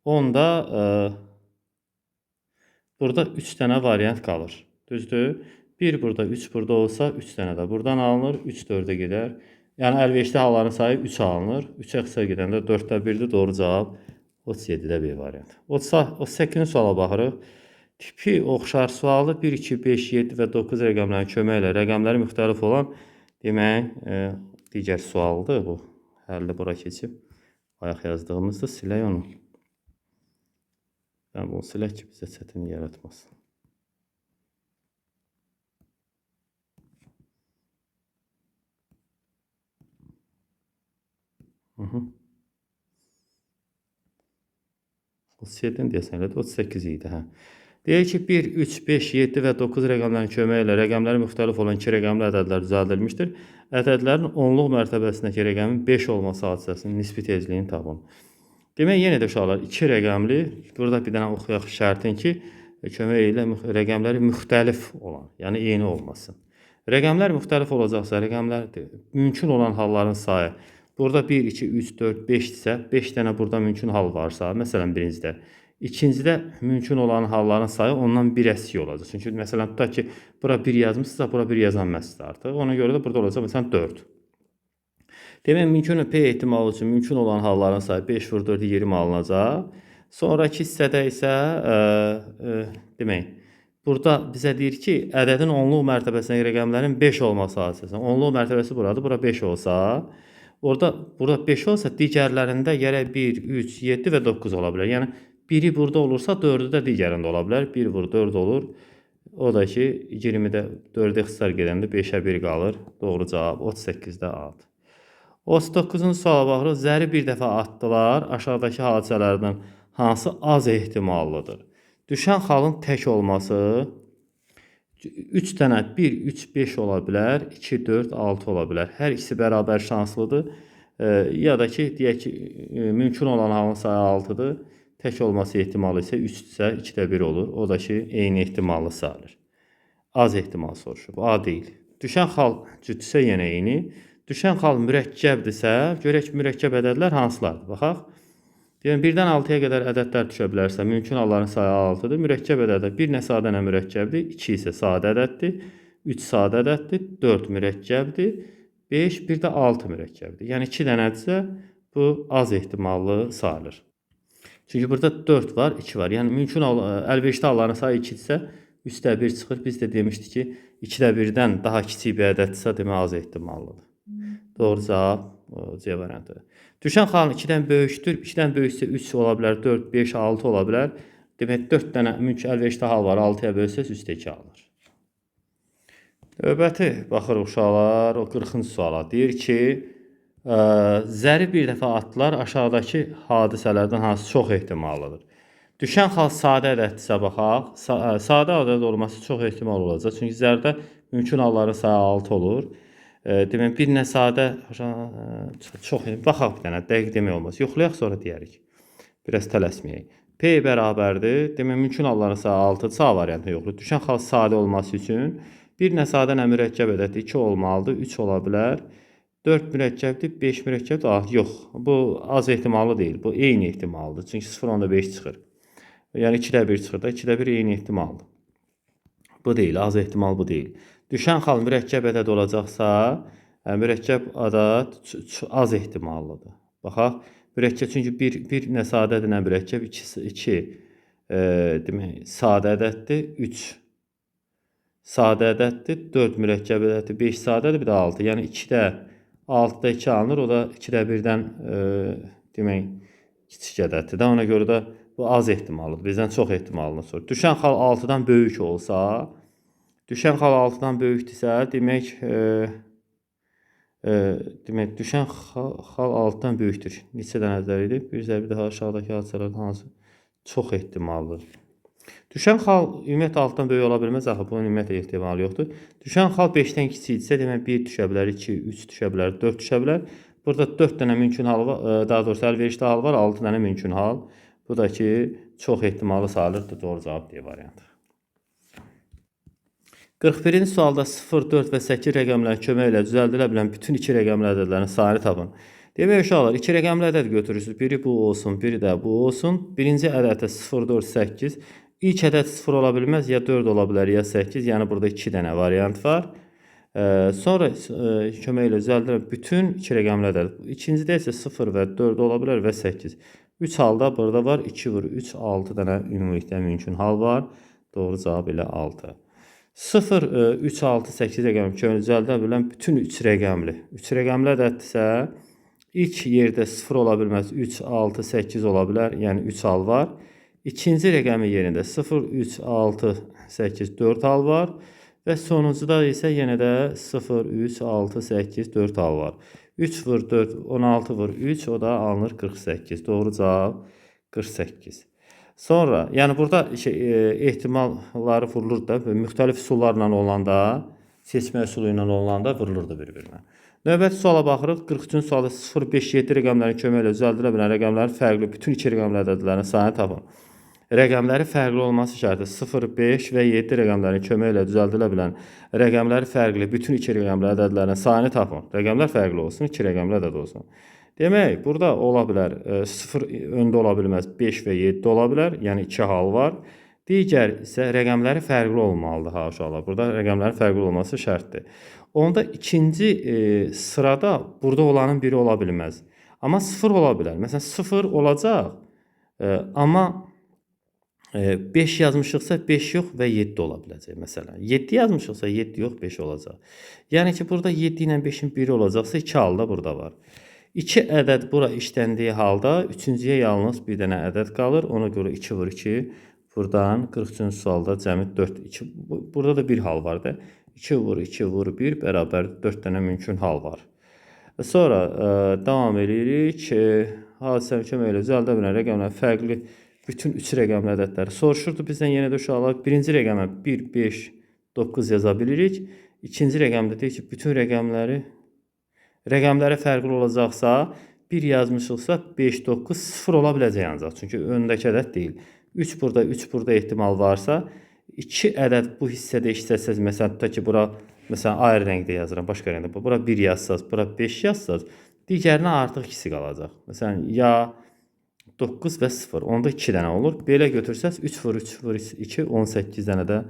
onda burada 3 dənə variant qalır. Düzdür? 1 burada, 3 burada olsa, 3 dənə də buradan alınır, 3 4-ə gedər. Yəni, əlverişli halların sayı 3 alınır. 3-ə qısa gedəndə 4-də 1-dir. Doğru cavab 37-də bir variant. 38-ci suala baxırıq. Tipi oxşar sualı 1, 2, 5, 7 və 9 rəqəmlərin köməyi ilə rəqəmləri müxtəlif olan, demək, digər sualdır bu. Həlli bura keçib. Bayaq yazdığımızda silək onu. Yəni, bunu silək ki, bizə çətinlik yaratmasın. Hı -hı. 37-ni deyəsən elədir, 38 idi. Hə. Deyir ki, 1, 3, 5, 7 və 9 rəqəmlərin köməyi ilə rəqəmləri müxtəlif olan 2 rəqəmli ədədlər düzəldilmişdir. Ədədlərin onluq mərtəbəsindəki rəqəmin 5 olması hadisəsinin nisbi tezliyini tapın. Demək, yenə də uşaqlar, 2 rəqəmli, burada bir dənə oxuyaq şərtin ki, köməyi ilə rəqəmləri müxtəlif olan, yəni eyni olmasın. Rəqəmlər müxtəlif olacaqsa, rəqəmlər mümkün olan halların sayı burada 1, 2, 3, 4, 5 isə 5 dənə burada mümkün hal varsa, məsələn birincidə. İkincidə mümkün olan halların sayı ondan 1 əksik olacaq. Çünki məsələn tutaq ki, bura 1 yazmışsınızsa, bura 1 yazanmazsınız artıq. Ona görə də burada olacaq məsələn 4. Demək, mümkün P ehtimalı üçün mümkün olan halların sayı 5 vur 4 20 alınacaq. Sonraki hissədə isə demək, burada bizə deyir ki, ədədin onluq mərtəbəsindəki rəqəmlərin 5 olması hadisəsi. Onluq mərtəbəsi buradır, bura 5 olsa, orada burada 5 olsa, digərlərində gərək 1, 3, 7 və 9 ola bilər. Yəni, biri burada olursa, 4-ü də digərində ola bilər. 1 vur 4 olur. O da ki, 20-də 4-ə ixtisar gedəndə 5-ə 1 qalır. Doğru cavab 38-də A-dır. 39-cu suala baxırıq. Zəri bir dəfə atdılar. Aşağıdakı hadisələrdən hansı az ehtimallıdır? Düşən xalın tək olması 3 dənə 1, 3, 5 ola bilər, 2, 4, 6 ola bilər. Hər ikisi bərabər şanslıdır. Ya da ki, deyək ki, mümkün olan halın sayı 6-dır. Tək olması ehtimalı isə 3-dürsə 2-də 1 olur. O da ki, eyni ehtimallı sayılır. Az ehtimal soruşub. A deyil. Düşən xal cütsə yenə eyni. Düşən xal mürəkkəbdirsə, görək ki, mürəkkəb ədədlər hansılardır? Baxaq. Yəni, 1-dən 6-ya qədər ədədlər düşə bilərsə, mümkün halların sayı 6-dır. Mürəkkəb ədədlər 1 nə sadə nə mürəkkəbdir, 2 isə sadə ədəddir, 3 sadə ədəddir, 4 mürəkkəbdir, 5, bir də 6 mürəkkəbdir. Yəni, 2 dənədirsə, bu az ehtimallı sayılır. Çünki burada 4 var, 2 var. Yəni, mümkün əlverişli halların sayı 2-dirsə, 3-də 1 çıxır. Biz də demişdik ki, 2-də 1-dən daha kiçik bir ədəddirsə, demək az ehtimallıdır. Doğru cavab C variantıdır. Düşən xalın 2-dən böyükdür. 2-dən böyüksə 3 ola bilər, 4, 5, 6 ola bilər. Demək, 4 dənə mümkün əlverişli hal var. 6-ya bölsəz 3-də 2 alınır. Növbəti baxırıq uşaqlar, o 40-cı suala. Deyir ki, zəri bir dəfə atdılar. Aşağıdakı hadisələrdən hansı çox ehtimallıdır? Düşən xal sadə ədəddirsə baxaq. Sadə ədəd olması çox ehtimal olacaq. Çünki zərdə mümkün halların sayı 6 olur. Demək, bir nə sadə, çox, baxaq bir dənə, dəqiq demək olmaz. Yoxlayaq, sonra deyərik. Biraz tələsməyək. P bərabərdir. Demək, mümkün halların sayı 6-dırsa A variantı yoxdur. Düşən xal sadə olması üçün Bir nə sadə, nə mürəkkəb ədəddir. 2 olmalıdır, 3 ola bilər. 4 mürəkkəbdir, 5 mürəkkəbdir. Ah, yox, bu az ehtimallı deyil. Bu eyni ehtimallıdır. Çünki 0,5 çıxır. Yəni 2-də 1 çıxır da, 2-də 1 eyni ehtimaldır. Bu deyil, az ehtimal bu deyil. Düşən xal mürəkkəb ədəd olacaqsa, mürəkkəb ədəd az ehtimallıdır. Baxaq, mürəkkəb çünki bir nə sadədir, nə mürəkkəb, 2 demək, sadə ədəddir, 3 sadə ədəddir, 4 mürəkkəb ədəddir, 5 sadədir, bir də 6. Yəni 2-də 6-da 2 alınır, o da 2-də 1-dən demək, kiçik ədəddir də. Ona görə də bu az ehtimallıdır. Bizdən çox ehtimalını sorur. Düşən xal 6-dan böyük olsa, düşən xal 6-dan böyükdürsə, demək, demək düşən xal 6-dan böyükdür. Neçə dənə ədəd idi? Bir zərbi daha aşağıdakı hadisələrdən hansı çox ehtimallıdır? Düşən xal ümumiyyətlə 6-dan böyük ola bilməz axı, bunun ümumiyyətlə ehtimalı yoxdur. Düşən xal 5-dən kiçikdirsə, demək 1 düşə bilər, 2, 3 düşə bilər, 4 düşə bilər. Burada 4 dənə mümkün hal var, daha doğrusu əlverişli hal var, 6 dənə mümkün hal. Bu da ki, çox ehtimallı sayılır, doğru cavab D variantı. 41-ci sualda 0, 4 və 8 rəqəmlərin köməyi ilə düzəldilə bilən bütün iki rəqəmli ədədlərin sayını tapın. Demək uşaqlar, iki rəqəmli ədəd götürürsünüz. Biri bu olsun, biri də bu olsun. Birinci ədəddə 0, 4, 8. İlk ədəd 0 ola bilməz, ya 4 ola bilər, ya 8. Yəni burada 2 dənə variant var. Sonra köməyi ilə düzəldilən bütün iki rəqəmli ədəd. İkincidə isə 0 və 4 ola bilər və 8. 3 halda burada var. 2 vur 3, 6 dənə ümumilikdə mümkün hal var. Doğru cavab elə 6. 0, 3, 6, 8 rəqəmli köməyi düzəldilə bilən bütün 3 rəqəmli. 3 rəqəmli ədəddirsə, ilk yerdə 0 ola bilməz, 3, 6, 8 ola bilər. Yəni 3 hal var. İkinci rəqəmin yerində 0, 3, 6, 8, 4 hal var. Və sonuncuda isə yenə də 0, 3, 6, 8, 4 hal var. 3 vur 4, 16 vur 3, o da alınır 48. Doğru cavab 48. Sonra, yəni burada ehtimalları vurulur da, müxtəlif üsullarla olanda, seçmə üsulu ilə olanda vurulurdu bir-birinə. Növbəti suala baxırıq. 43-cü sualda 0, 5, 7 rəqəmlərin köməyi ilə düzəldilə bilən rəqəmlərin fərqli bütün iki rəqəmli ədədlərin sayını tapın. Rəqəmləri fərqli olması şərti 0, 5 və 7 rəqəmlərin köməyi ilə düzəldilə bilən rəqəmləri fərqli bütün iki rəqəmli ədədlərin sayını tapın. Rəqəmlər fərqli olsun, iki rəqəmli ədəd olsun. Demək, burada ola bilər 0 öndə ola bilməz, 5 və 7 ola bilər, yəni 2 hal var. Digər isə rəqəmləri fərqli olmalıdır ha uşaqlar. Burada rəqəmlərin fərqli olması şərtdir. Onda ikinci sırada burada olanın biri ola bilməz. Amma 0 ola bilər. Məsələn, 0 olacaq, amma 5 yazmışıqsa 5 yox və 7 ola biləcək məsələn. 7 yazmışıqsa 7 yox, 5 olacaq. Yəni ki, burada 7 ilə 5-in biri olacaqsa 2 halda burada var. 2 ədəd bura işləndiyi halda üçüncüyə yalnız bir dənə ədəd qalır. Ona görə 2 vur 2. Buradan 43-cü sualda cəmi 4, 2. Burada da bir hal var da. 2 vur 2 vur 1 bərabər 4 dənə mümkün hal var. Sonra davam edirik. Hadisənin köməyi ilə düzəldə bilən rəqəmlər fərqli bütün 3 rəqəmli ədədləri soruşurdu bizdən yenə də uşaqlar. Birinci rəqəmə 1, 5, 9 yaza bilirik. İkinci rəqəmdə deyir ki, bütün rəqəmləri fərqli olacaqsa 1 yazmışıqsa 5, 9, 0 ola biləcək ancaq. Çünki öndəki ədəd deyil. 3 burada, 3 burada ehtimal varsa 2 ədəd bu hissədə işləsəz, məsələn, tutaq ki, bura məsələn ayrı rəngdə yazıram, başqa rəngdə. Bura 1 yazsaz, bura 5 yazsaz, digərinə artıq ikisi qalacaq. Məsələn, ya 9 və 0. Onda 2 dənə olur. Belə götürsəz 3 vur 3 vur 2, 18 dənə də.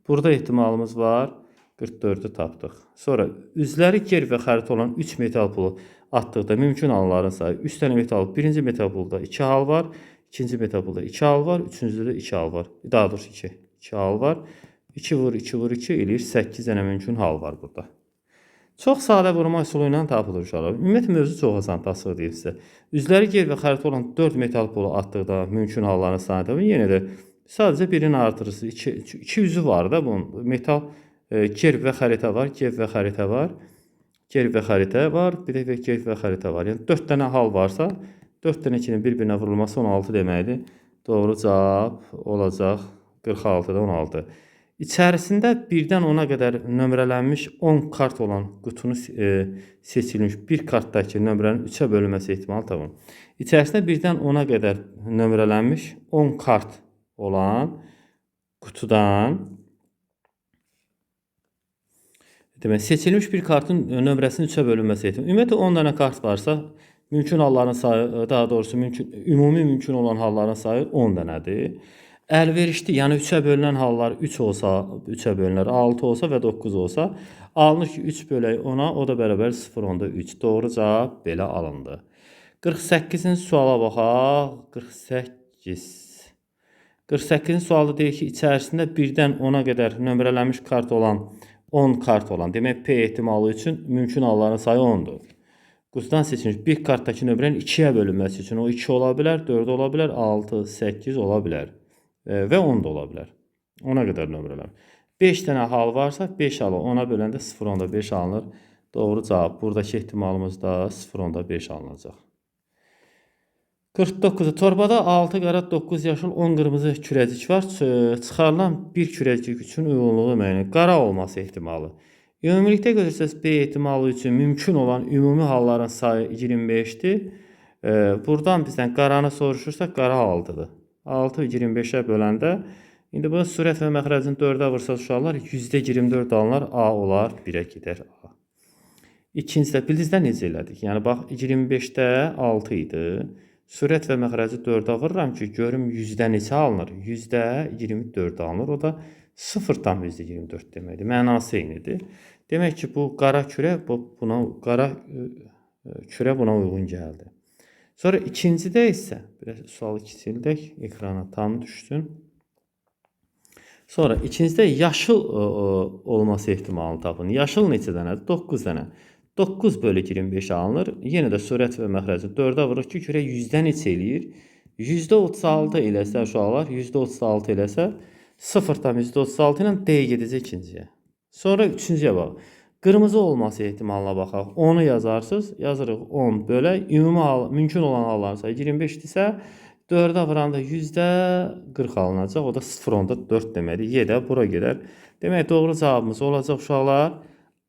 Burada ehtimalımız var. 44-ü tapdıq. Sonra üzləri ger və xəritə olan 3 metal pulu atdıqda mümkün halların sayı 3 dənə metal. Birinci metal pulda 2 hal var. İkinci metal pulda 2 hal var. Üçüncüdə 2 hal var. Daha doğrusu 2. 2 hal var. 2 vur 2 vur 2 eləyir. 8 dənə mümkün hal var burada. Çox sadə vurma üsulu ilə tapılır uşaqlar. Ümumiyyətlə mövzu çox asan, tasdiq deyim sizə. Üzləri ger və xəritə olan 4 metal pulu atdıqda mümkün halların sayını tapın. Yenə də sadəcə birini artırırsınız. İki üzü var da bunun. Metal ger və xəritə var, ger və xəritə var. Ger və xəritə var, bir də ger və xəritə var. Yəni 4 dənə hal varsa, 4 dənə 2-nin bir-birinə vurulması 16 deməkdir. Doğru cavab olacaq 46-da 16. İçərisində 1-dən 10-a qədər nömrələnmiş 10 kart olan qutunu seçilmiş bir kartdakı nömrənin 3-ə bölünməsi ehtimalı tapın. İçərisində 1-dən 10-a qədər nömrələnmiş 10 kart olan qutudan Demək, seçilmiş bir kartın nömrəsinin 3-ə bölünməsi ehtimalı. Ümumiyyətlə 10 dənə kart varsa, mümkün halların sayı, daha doğrusu ümumi mümkün olan halların sayı 10 dənədir. Əlverişli, yəni 3-ə bölünən hallar 3 olsa, 3-ə bölünər, 6 olsa və 9 olsa, alınır ki, 3 bölək 10-a, o da bərabər 0,3. Doğru cavab belə alındı. 48-ci suala baxaq. 48. 48-ci sualda deyir ki, içərisində 1-dən 10-a qədər nömrələnmiş kart olan 10 kart olan, demək P ehtimalı üçün mümkün halların sayı 10-dur. Qutudan seçilmiş bir kartdakı nömrənin 2-yə bölünməsi üçün o 2 ola bilər, 4 ola bilər, 6, 8 ola bilər və 10 da ola bilər. 10-a qədər nömrələr. 5 dənə hal varsa 5 halı 10-a böləndə 0,5 alınır. Doğru cavab buradakı ehtimalımız da 0,5 alınacaq. 49. Torbada 6 qara, 9 yaşıl, 10 qırmızı kürəcik var. Çıxarılan bir kürəcik üçün uyğunluğu müəyyən. Qara olması ehtimalı. Ümumilikdə götürsəz B ehtimalı üçün mümkün olan ümumi halların sayı 25-dir. Buradan bizdən qaranı soruşursa qara 6-dır. 6 25-ə böləndə indi bunu sürət və məxrəcini 4-ə vursaq uşaqlar %24 alınır. A olar 1-ə gedər A. İkincidə bildinizdə necə elədik? Yəni bax 25-də 6 idi. Sürət və məxrəci 4-ə vururam ki, görüm yüzdə neçə alınır? %24 alınır. O da 0,24 deməkdir. Mənası eynidir. Demək ki, bu qara kürə buna qara kürə buna uyğun gəldi. Sonra ikincidə isə biraz sualı kiçildək, ekrana tam düşsün. Sonra ikincidə yaşıl olması ehtimalını tapın. Yaşıl neçə dənədir? 9 dənə. 9 bölü 25 alınır. Yenə də sürət və məxrəci 4-ə vururuq ki, görək yüzdə neçə eləyir? %36 eləsə uşaqlar, %36 eləsə 0,36 ilə D gedəcək ikinciyə. Sonra üçüncüyə bax. Qırmızı olması ehtimalına baxaq. 10-u yazarsınız. Yazırıq 10 bölək. Ümumi hal, mümkün olan halların sayı 25-dirsə 4-ə vuranda %40 alınacaq. O da 0,4 deməkdir. Y də bura gedər. Demək, doğru cavabımız olacaq uşaqlar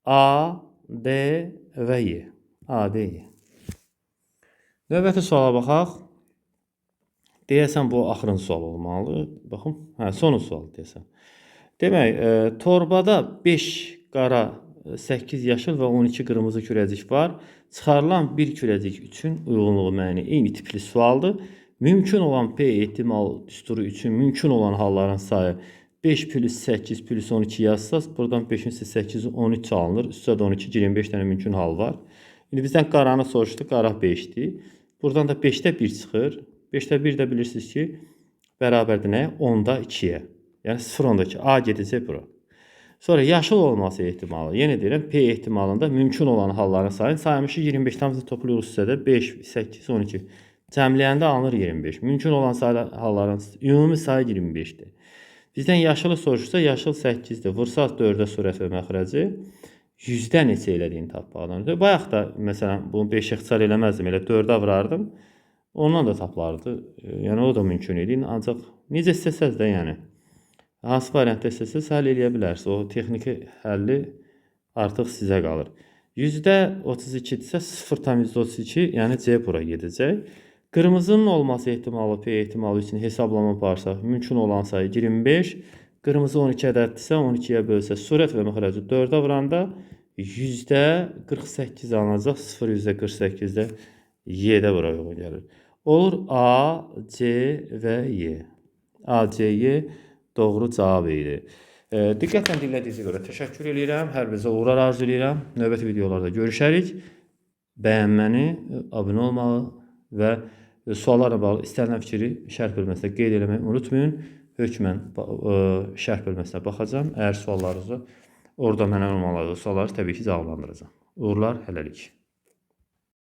A, D və Y. A, D, Y. Növbəti suala baxaq. Deyəsən bu axırıncı sual olmalıdır. Baxın, hə, sonuncu sual deyəsən. Demək, torbada 5 qara, 8 yaşıl və 12 qırmızı kürəcik var. Çıxarılan bir kürəcik üçün uyğunluğu müəyyən eyni tipli sualdır. Mümkün olan P ehtimal düsturu üçün mümkün olan halların sayı 5 plus 8 plus 12 yazsaz, buradan 5-in 8 13 alınır. Üstə də 12, 25 dənə mümkün hal var. İndi bizdən qaranı soruşdu, qara 5-dir. Buradan da 5-də 1 çıxır. 5-də 1 də bilirsiniz ki, bərabərdir nəyə? 10-da 2-yə. Yəni 0,2. A gedəcək bura. Sonra yaşıl olması ehtimalı. Yenə deyirəm, P ehtimalında mümkün olan halların sayını saymışıq 25 hamısını toplayırıq üstə 5, 8, 12. Cəmləyəndə alınır 25. Mümkün olan sayı, halların ümumi sayı 25-dir. Bizdən yaşılı soruşursa yaşıl 8-dir. Vursaq 4-ə sürət və məxrəci yüzdə neçə elədiyini tapmaqdan. Bayaq da məsələn bunu 5 ixtisar eləməzdim, elə 4-ə vurardım. Ondan da tapılardı. Yəni o da mümkün idi. Ancaq necə istəsəz də yəni. Hansı variantda istəsəz həll eləyə bilərsiniz. O texniki həlli artıq sizə qalır. %32-dirsə 0,32, yəni C bura gedəcək. Qırmızının olması ehtimalı P ehtimalı üçün hesablama aparsaq, mümkün olan sayı 25. Qırmızı 12 ədəddirsə 12-yə bölsə sürət və məxrəci 4-ə vuranda %48 alınacaq. 0,48-də Y-də bura uyğun gəlir. Olur A, C və Y. A, C, Y doğru cavab idi. Diqqətlə dinlədiyinizə görə təşəkkür eləyirəm. Hər birinizə uğurlar arzu eləyirəm. Növbəti videolarda görüşərik. Bəyənməni, abunə olmağı və suallarla bağlı istənilən fikri şərh bölməsində qeyd eləməyi unutmayın. Hökmən şərh bölməsinə baxacağam. Əgər suallarınızı orada mənə olmalıdır, sualları təbii ki, cavablandıracağam. Uğurlar hələlik.